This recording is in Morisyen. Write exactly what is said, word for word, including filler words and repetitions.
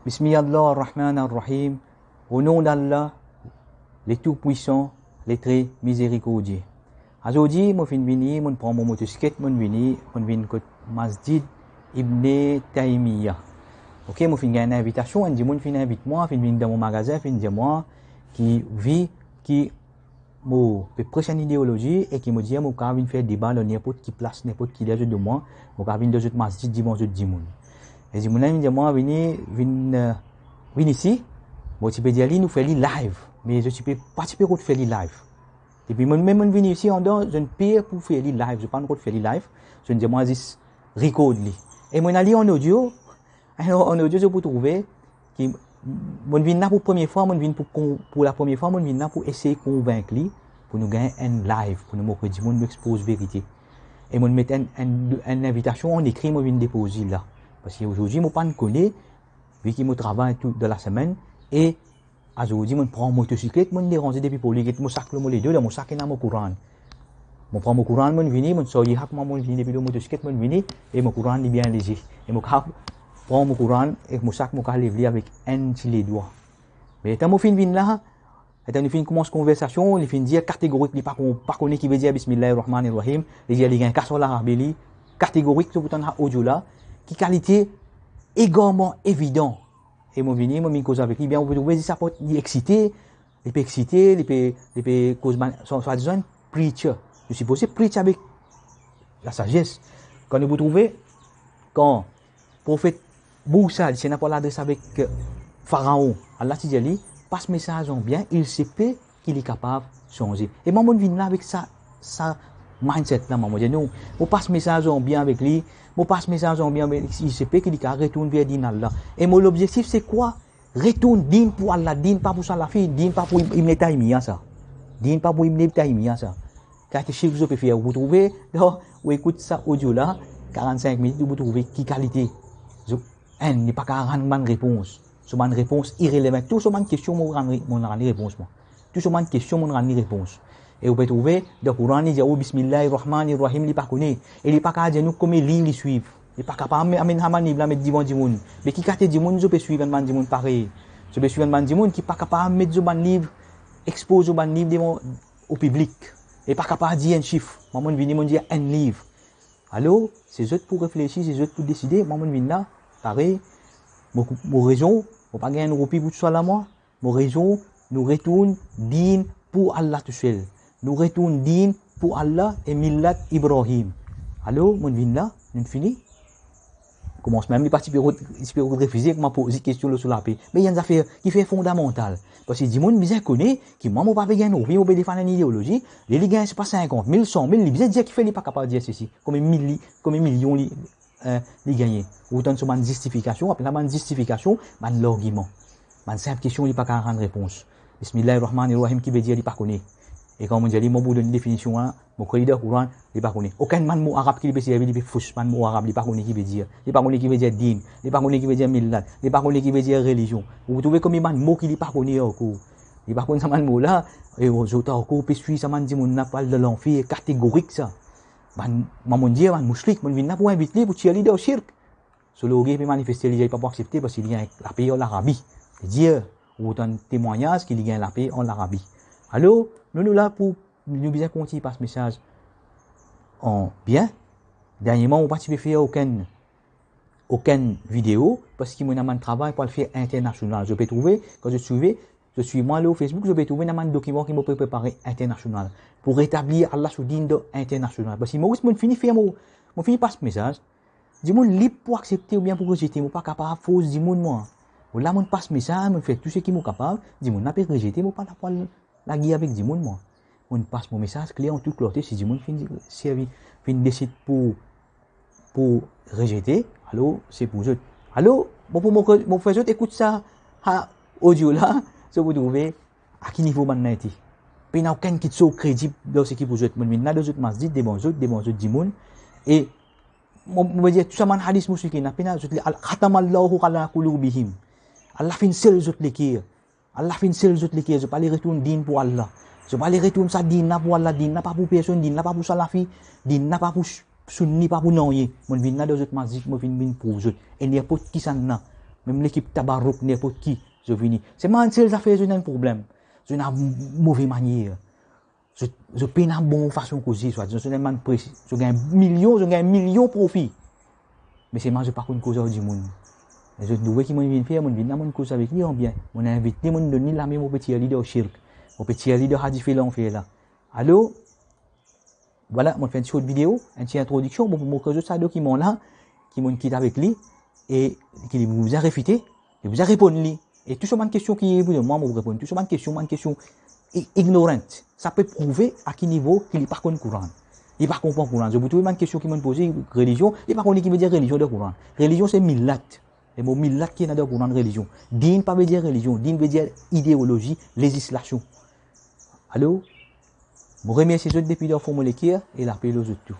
Bismillahir Rahmanir Rahim. Au nom d'Allah, le Tout-Puissant, le Très Miséricordieux. Azordi, mo finn vini, mo pran mo motosiklet, mo vini, mo vinn kot Masjid Ibn Taymiyyah. Ok, mo finn gagn envitasion, enn dimoun finn invit mwa, finn vinn dan mo magazin, finn dir mwa ki vi, ki mo pe pres enn ideolozi e ki mo dir mo kav vinn fer deba dan ninport ki plas, ninport ki ler zot donn mwa, mo kav vinn dan zot masjid divan zot dimoun. E dimoun la inn dir mwa, vini, vinn, eh, vinn isi, mo ti pe dir li nou fer li live, me zot ti pe, pa ti pe rod fer li live. Depi mo mem mo vini isi andan, zot inn per pou fer li live, zot pa rod fer li live, zot inn dir mwa zis record li. E mo ena li an audio, alor an audio zot pou trouve ki mo vinn la pou premie fwa, mo vinn pou kon-, pou lapremie fwa, mo vinn la pou esey konvink li, pou nou gagn enn live, pou nou montre dimoun, nou expoz verite. E mo met enn, enn, enn invitasion an ekri, mo vinn depoz li la. Parski azordi mo pa kone, vi ki mo travay tou dan lasemenn, e azordi mo pran motosiklet, mo deranze depi pou li, get mo sak lor mo ledo, dan mo sak ena mo Koran. Mo pran mo Koran, mo vini, mo sarye sak mwa, mo vini depi lor motosiklet, mo vini, e mo Koran li bien leze. E mo kav pran mo Koran, e mo sak mo kav lev li avek enn ti ledwa. Me letan mo finn vinn la, letan nou finn koumans konversasion, li finn dir kategorik li pa kon-, pa kone ki vedir Bismillahir Rahmanir Rahim, li dir li gagn kas ar Larabi li, kategorik, to pou tann sa audio la, ki kalite egarman evidan. E mo vini, mo vinn koz avek li, bien, ou pe trouve zis sa, li exite, li pe exite, li pe, li pe koz bann, swa, swadizan preacher. Li sipoze preach avek lasazes. Kan nou pou trouve, kan profet Mousa, li ti ena pou al adres avek, eh, Faraon, Allah ti dir li, pas mesaz an bien, il se peut ki li kapav sanze. E mwa, mo vinn la avek sa, sa mindset la, mwa, mo dir non, mo pas mesaz an bien avek li, mo pas mesaz an bien avek li, il se peut ki li kav retourn ver din Allah. E mo lobzektif se kwa? Retourn din pou Allah, din pa pou salafi, din pa pou Ibn Taymiyyah sa. Din pa pou Ibn Taymiyyah sa. Kalite shirk zot pe fer, ou pou trouve, dan, ou ekout sa audio la, karannsink minit, ou pou trouve ki kalite. Zot, enn, li pa kav rann bann repons. So bann repons irelevan. Tou so bann kestion, mo rann, mo rann li repons, mwa. Tou so bann kestion, mo rann li repons. E ou pe trouve, dan Koran, li dir, oh, Bismillahir Rahmanir Rahim, li pa kone. E li pa kav dir nou kouma liv li swiv. Li pa kapav ame-, amenn sa bann liv la met divan dimoun. Me ki kalite dimoun zot pe swiv, enn bann dimoun parey? Zot pe swiv enn bann dimoun ki pa kapav met zot bann liv, expoz zot bann liv devan o piblik. E pa kapav dir enn sif. Mwa, mo vini, mo dir enn liv. Alor, se zot pou reflesi, se zot pou deside. Mwa, mo vinn la, parey, mo, mo rezon, mo pa gagn enn roupi pou tousala mwa. Mo rezon, nou retourn din pou Allah tousel. Nou retourn din pou Allah e millat Ibrahim. Alor, mo vinn la, nou fini. Koumansman mem, li pa ti pe rod-, ti pe rod refize, kouma poz kestion lor so lape. Me enn zafer ki fer fondamantal. Parski dimoun bizin kone ki mwa, mo pa pe gagn roupi, mo pe defann enn ideolozi. Li, li gagn, se pa sinkant mil, san mil, li bizin dir kifer li pa kapav dir sesi. Konbien mili-, konbien milion li, eh, li gagne. Ou tann so bann zistifikasion, apre sa bann zistifikasion, bann largiman. Bann sinp kestion, li pa kav rann repons. Bismillahir Rahmanir Rahim, ki vedir li pa kone. E kan mo dir li, mo pou donn definision la, mo krwar li dan Koran, li pa kone. Okenn bann mo arab ki li pe servi, li pe fous, bann mo arab, li pa kone ki vedir. Li pa kone ki vedir din, li pa kone ki vedir millat, li pa kone ki vedir relizion. Ou trouve konbien bann mo ki li pa kone ankor. Li pa konn sa bann mo la, e zot ankor pe swiv sa bann dimoun la pou al dan lanfer, kategorik sa. Bann, mwa mo dir, bann moushrik, mo vinn la pou invit li, pou tir li dan shirk. So lorgey pe manifeste, li dir li pa pou aksepte, parski li gagn lape an Larabi. Li dir, ou tann temwagnaz ki li gagn lape an Larabi. Alor, nou, nou la pou, nou bizin kontign pas mesaz an bien. Derniereman, mo pa ti pe fer okenn, okenn video, parski mo ena bann travay pou al fer internasional. Zot pe trouve, kan zot swive, zot swiv mwa lor Facebook, zot pe trouve ena bann dokiman ki mo pe prepare internasional. Pou retablir Allah so din dan internasional. Parski mo, mo fini fer mo, mo fini pas mesaz. Dimoun lib pou aksepte oubien pou rezete, mo pa kapav fors dimoun mwa. Mo la, mo pas mesaz, mo fer tou seki mo kapav, dimoun la pe rezete, mo pa la pou al lagir avek dimoun mwa. Mo pas mo mesaz kler an tou klarte, si dimoun finn servi, finn desid pou, pou rezete, alor se pou zot. Alor, mo pou mo, mo fer zot ekout sa, sa audio la, zot pou trouve a ki nivo bann la ete. Pena okenn ki ti so kredib dan seki pou zot. Mo vinn la dan zot masjid, devan zot, devan zot dimoun, e mo, mo dir, tou sa bann hadis moushrikin, pena zot li, al-, khatamallahu ala qulubihim. Allah finn sel zot leker. Allah finn sel zot leker. Zot pa le retourn din pou Allah. Zot pa le retourn sa din la pou Allah. Din la pa pou personn. Din la pa pou salafi. Din la pa pou s-, sunni, pa pou nanye. Mo vinn la dan zot masjid, mo vinn, vinn prouv zot. E ninport kisannla, mem lekip Tabarrok, ninport ki, zot vini. Selman enn sel zafer, zot ena enn problem. Zot ena move manier. Zot, zot pena bon fason koze, swadizan zot ena bann pres, zot gagn milion, zot gagn milion profi. Me selman zot pa konn koz ar dimoun. E zot trouve ki mo vinn fer, mo vinn la, mo koz avek li an bien. Mo invit li, mo donn li lame, mo pe tir li dan sirk. Mo pe tir li dan sa dife lanfer la. Alor, vwala, mo fer enn ti kot video, enn ti introdiksion, bon, pou montre zot sa dokiman la, ki mo kit avek li, e ki li bizin refite, li bizin reponn li. E tou so bann kestion ki li pou donn, mwa, mo reponn tou so bann kestion, bann kestion i-, ignorant. Sa pe prouve a ki nivo ki li pa konn Koran. Li pa konpran Koran. Zot pou trouve bann kestion ki mo poze, relizion, li pa konn ki vedir relizion dan Koran. Relizion se millat. E mo millat ki ena dan Koran relizion. Din pa vedir relizion, din vedir ideolozi, lezislasion. Alor, mo remersie zot depi dan fon mo leker e lape lor zot tou.